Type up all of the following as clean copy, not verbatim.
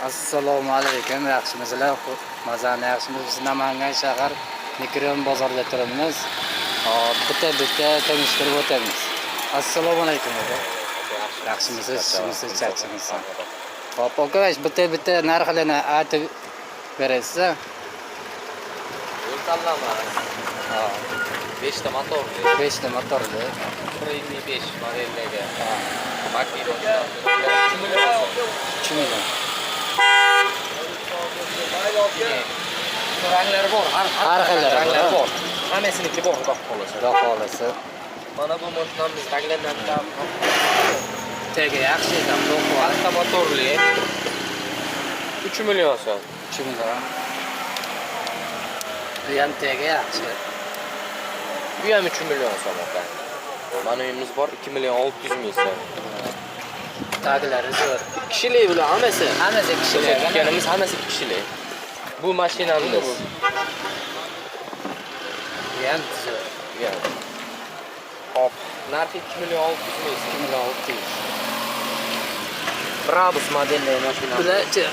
Assalomu alaykum, yaxshimisizlar? Mazani yaxshimiz. Biz Namangan shahar mikrorayon bozorida turibmiz. Hop, bitta-bitta tanishtirib o'tamiz. Assalomu alaykum aka. Yaxshimisiz? Ishimisiz, charchimisiz? Hop, aka, bitta-bitta narxlarini aytib berasiz. Yo'l tanlama. Hop, 5 ta motorli, 5 ta motorli. 1.55 modeldagi. Maki 3 million so'm. 3 million. Ranglari bor, har Har xillari ranglari bor. bor. Hammasiniki bor, xudo xohlasa. Xudo xohlasa. Mana bu mashinamiz taglandan Tegi yaxshi ekan, to'q. Katta motorli. 3 million so'm. 3 million. Bu ham tegi yaxshi. Bu ham 3 million so'm aka. Mana uyimiz bor 2 million 600 ming so'm. Taglari zo'r. Kishilik bular hammasi. Hammasi kishilik. Ko'rsatganimiz hammasi kishilik. Bu mashinamiz. Bu ham zo'r. Bu ham. Hop, narxi 2 million 600 ming so'm. 2 million 600. Brabus modelli mashinamiz. Bularchi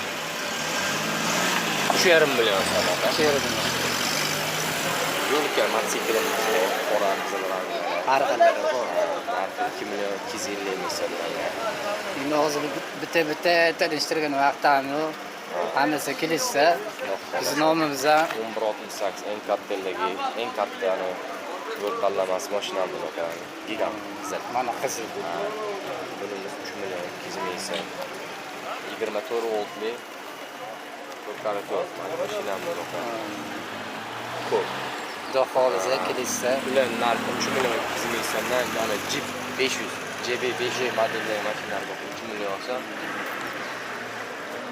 3,5 million so'm aka. 3,5 million. Yo'lka mototsiklimiz bor, qora qizil rangli. Har xillari bor. Narxi 2 million 250 ming so'm. Endi hozir bitta-bitta tanishtirgan vaqtdan hammasi kelishsa, biz nomimiz ham 1168 eng kattalligi, eng katta yani yo'l tanlamasi mashinamiz aka. Gigant qizil. Mana qizil. Bunimiz 3 million 200 ming so'm. 24 voltli 4x4 mashinamiz aka. Ko'p. Xudo xohlasa kelishsa, Bular narxi 3 million 200 ming so'mdan, yani Jeep 500, JB 500 modeldagi mashinalar bor, 3 million so'm.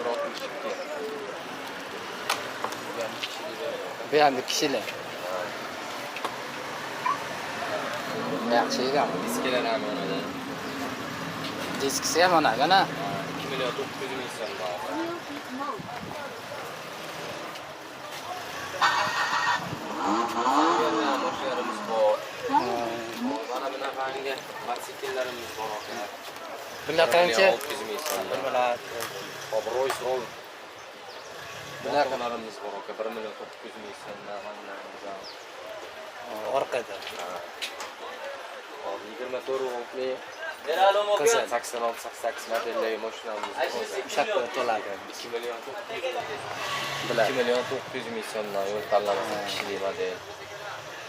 162. Bu ham kishilik. Bu ham bir kishilik. Yaxshi ekan. Diskalar ham yonadi. Diskisi ham mana, mana. 2 million 900 ming so'm narxi. Mashinalarimiz bor. Mana bunaqangi mototsikllarimiz bor aka. Bular qancha? 600 ming so'm. Hop, Rolls Royce. Bular Motorlarimiz bor aka, 1 million 900 ming so'mdan mashinalarimiz ham. Orqada. Hop, 24 voltli Qizil. 86 88 modeldagi mashinamiz bor. O'sha to'ladi. 2 million 900 Bular. 2 million 900 ming so'mdan yo'l tanlamasi kishilik model.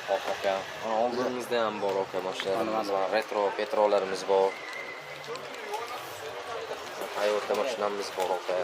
Hop aka. Mana oldimizda ham bor aka mashinalarimiz bor. Retro petrolarimiz bor. Toyota mashinamiz bor aka.